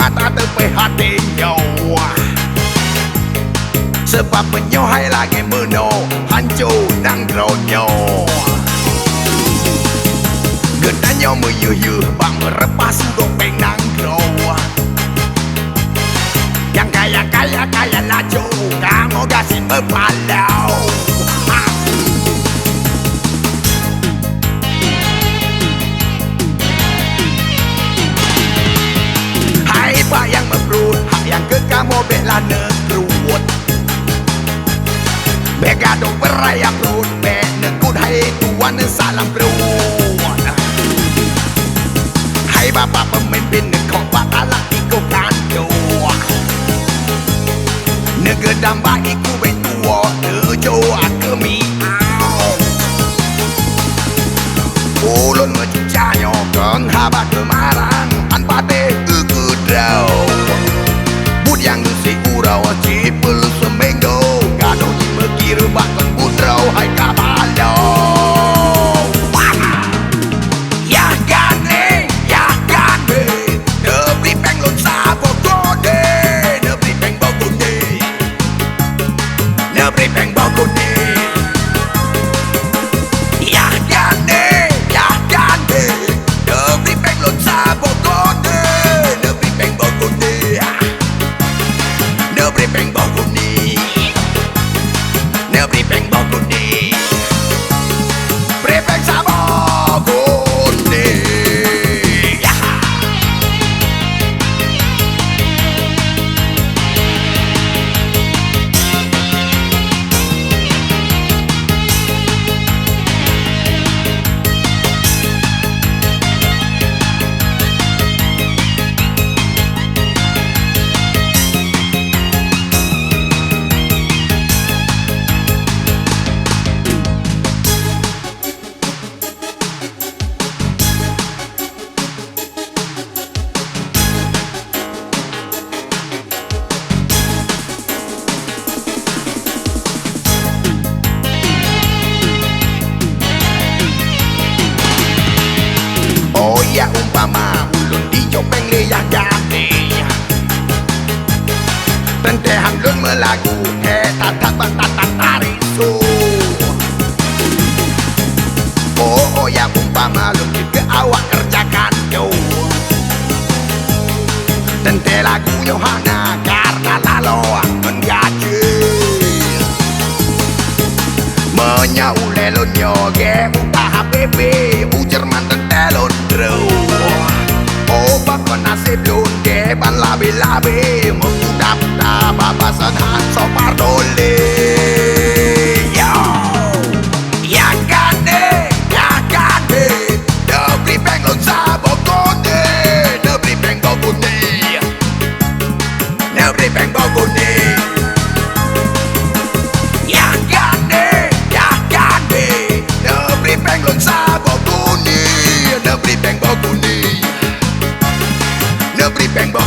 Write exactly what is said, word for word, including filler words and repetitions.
Ata teupeu hati nyoe, sabab meunyoe hai lagée meunoe, hanco nanggroe nyoe. Geutanyoe meuyeuh-yeuh bak meureupah sudok péng nanggroe. Nyang kaya-kaya kaya laju, kamoe gasien meupaloe. Ha! Hai bak nyang meubrot, hak nyang keu kamoe bék lah neupruet. Bék gadôh beuraya pruet, bék neukot hai tuwan salam pruet. Hai bapak peumimpin, neukok bak talak iko kandôh. Neugeudam bak iku bék tuwoe, neujok keumiáu. Ulôn meucuca nyoe kon haba teumarang, han patéh geukeudrau. Buet nyang geusiuroe cit peuleuseuminggu, gadôh jimeukireubah kon buet droe hai ka baloe. Yah gande, yah gande, neubri péng lôn saboh gone, neubri péng boh gone. Neubri péng boh gone. Yah gande, yah gande. Neubri péng lôn saboh gone. Neubri péng boh gone. Neubri péng boh gone. Neubri péng boh gone. Bri péng saboh gone. Yah. Oh ya, umpama ulôn dijok péng lé yah gande, teuntée han lôn meulagu, hé that-that ban that-that tarisu. Oh, oh ya, umpama lôn jeuet keu awak keureuja kandông, teuntée lagu nyoe hana karna laloe ngon gaji. Meunyoe ulée lôn nyoe gée upah H B B, ujeut man teuntée lôn droe. Oh, bak meunaseb lôn gée ban labe-labe, meupudap tababa seuhat soe parduli. Yo! Yah gande, yah gande, neubri péng lôn saboh gone, neubri péng boh gone. Neubri péng boh gone. Yah gande, yah gande, neubri péng lôn saboh gone, neubri péng boh gone. Neubri péng boh